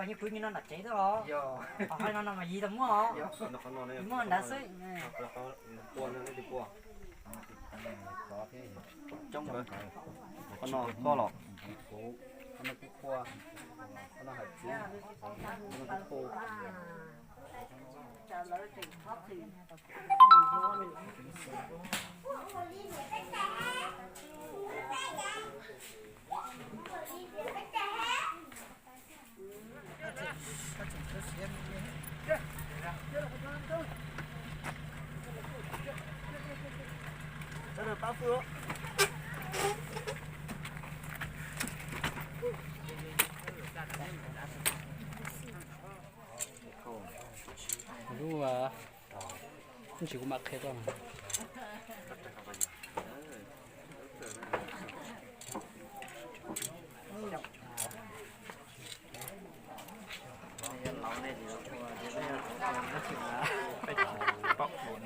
Nyob pw nyob no nram tsev xwb os. Ho qhov no no mas yig tau muab os. Yig muab nrad xwb. Qhov no koj los? Lub, ntsis kuv mam qhia koj.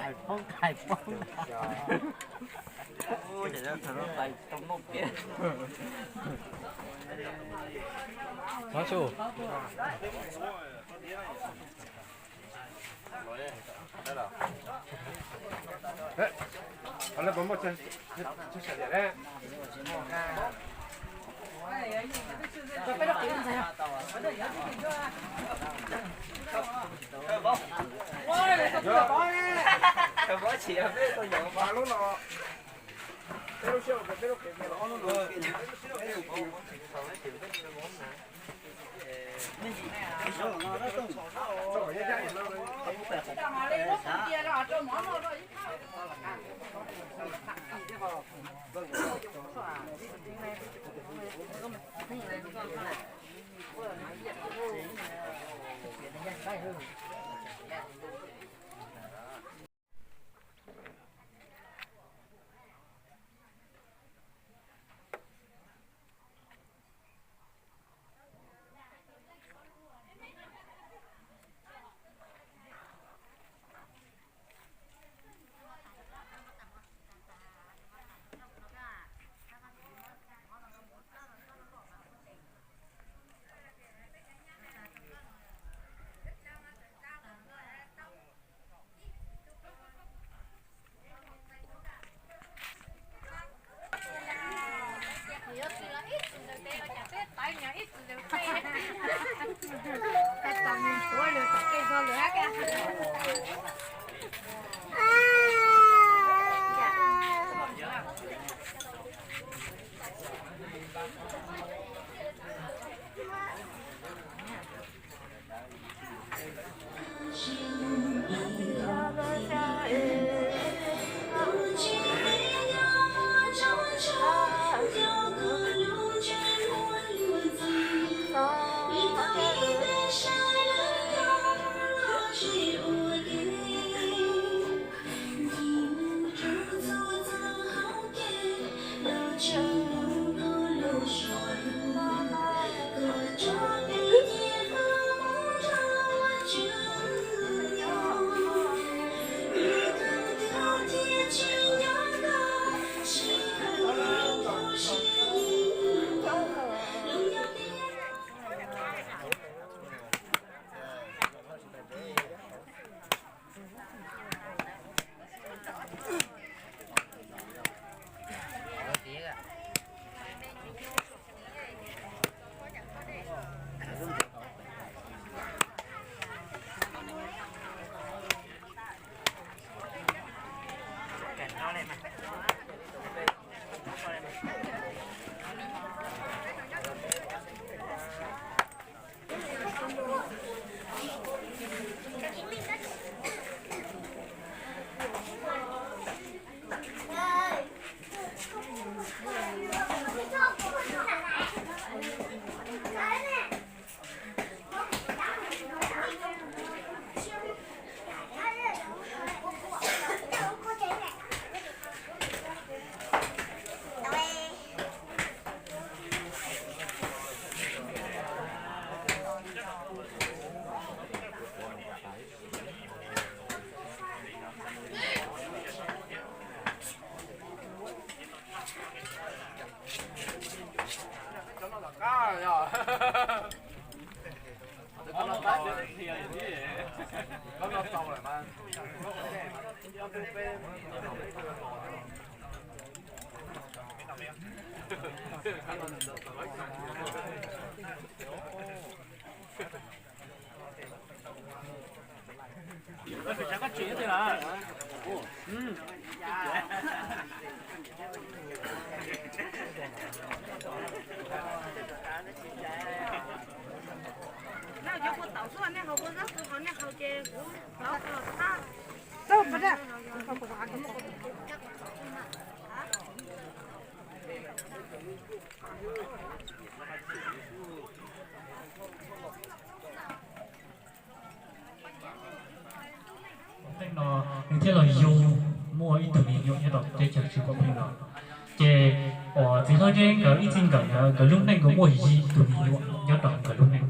Hais poob hais poob. Thov tsu. Tej no nws thiaj los yug muaj ib tug me nyuam nyob rau teb chaws Suav Pheej no. Ces uas txiv hlob Zeb nkawd ib txij nkawm ntawd nkawd lub neej nkawd muaj yim tug me nyuam nyob rau nkawd lub neej.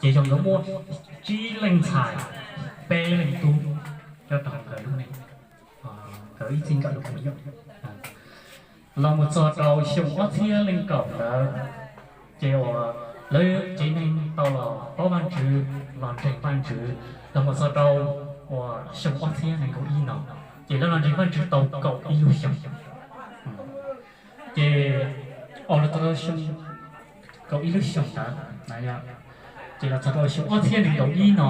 Ces yog nkawd muaj tsib leej ntxhais, peb leej tub nyob rau nkawd lub neej, nkawd ib txij nkawm lub me nyuam. Los mus txog rau xyoo ob txhiab leej kaum ntawd, ces uas lawv tsev neeg tau los paub Vajtswv, los ntseeg Vajtswv los mus txog rau uas xyoo ob txhiab nees nkaum ib no, ces lawv los ntseeg Vajtswv tau kaum ib lub xyoos. Ces uas los txog rau xyoo kaum ib lub xyoos ntawd, ces los txog rau xyoo ob txhiab nees nkaum ib no,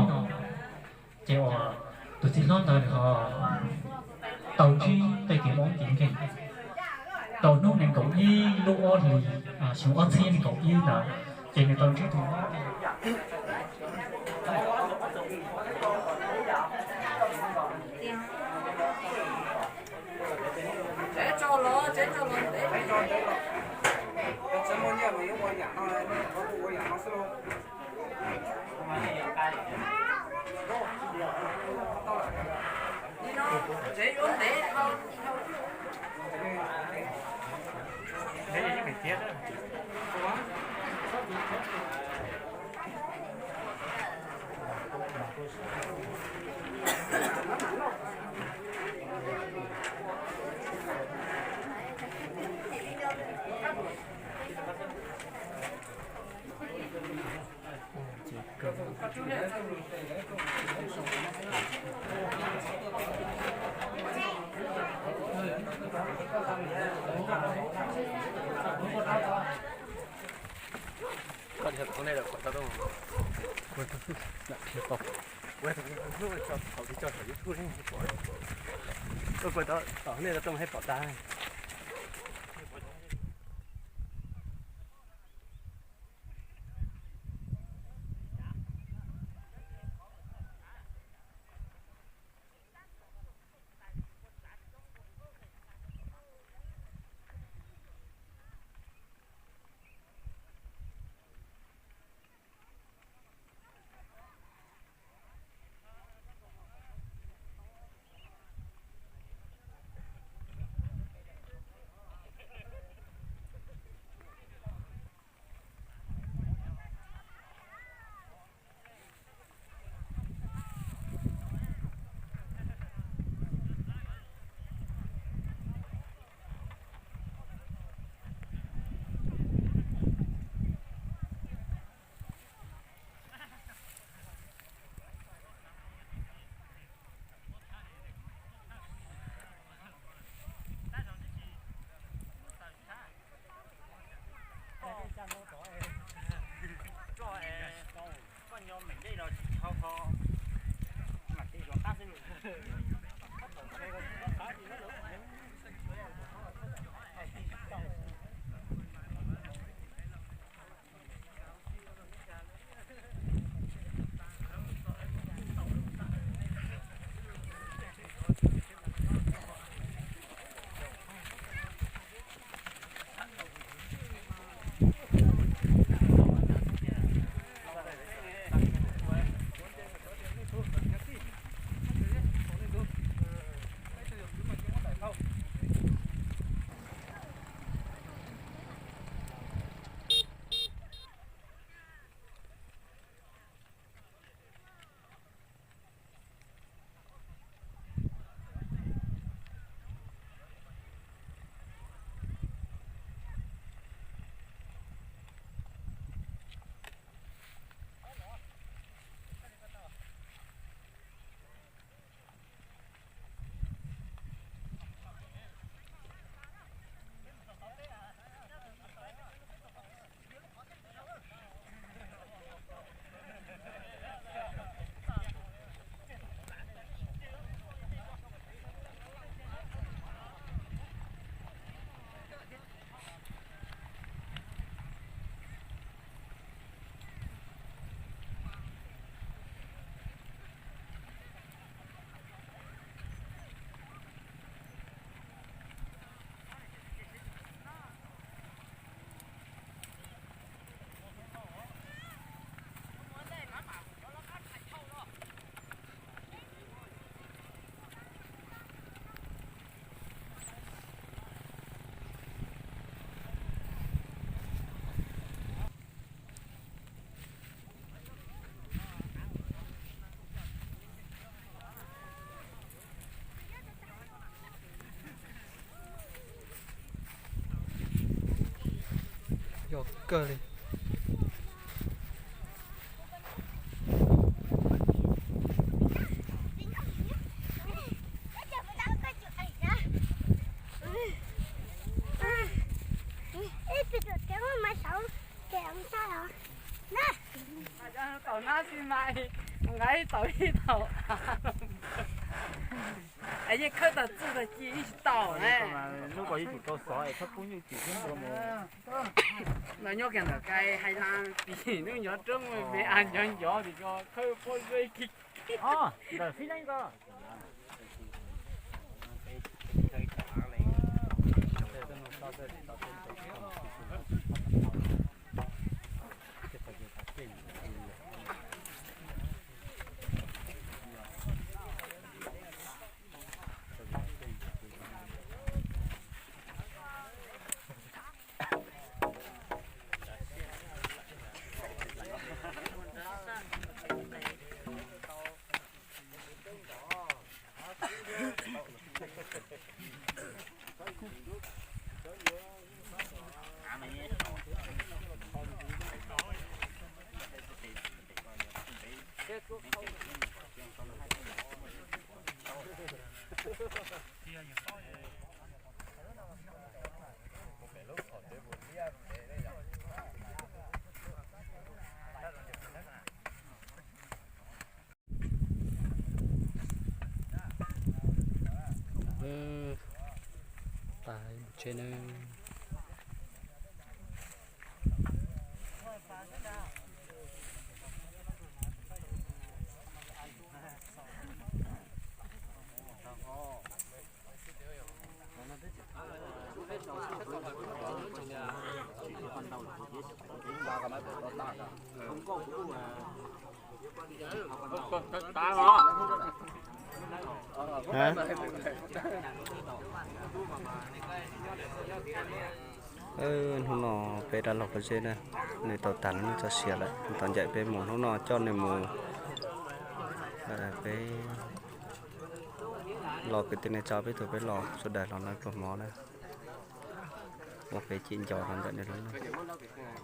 ces uas tus txiv hlob ntawd nws ho tau ntsib tej kev mob kev nkeeg rau hnub nees nkaum ib lub ob hlis xyoo ob txhiab nees nkaum ib ntawd, ces nws tau ntsib tus Koj tias tom nej lawm pom tau rau, kuv tus hnub tso thaum twg tso saum YouTube ne pom, kuv kuv tom nej tau rau hais pom tas. Kawg li. Tau nab xi mas, nqa ib tau ib tau. Yeej khawb tag txuj tag ci ib tsis tau na. Lub ko yeej tsis tau xov es txhob pub nyuj tim thiab ntua mus. No nyob kiag ntawm kai hais laj pim hnub nyob roob me a nyob nyob tim ko khawb pob zeb kiag. Ntawm fib neeb ko. Tag mus tsev na. Hnub no peb rov los pov zeb na, nws tau tag lawm, nws tso siav lawm, tau ncaim peb mus. Hnub no coj nws mus peb los kwv tij neej tsa peb tug peb los sawv daws los noj pluas mov na, ua peb cim nco rau ntawm nws lub neej.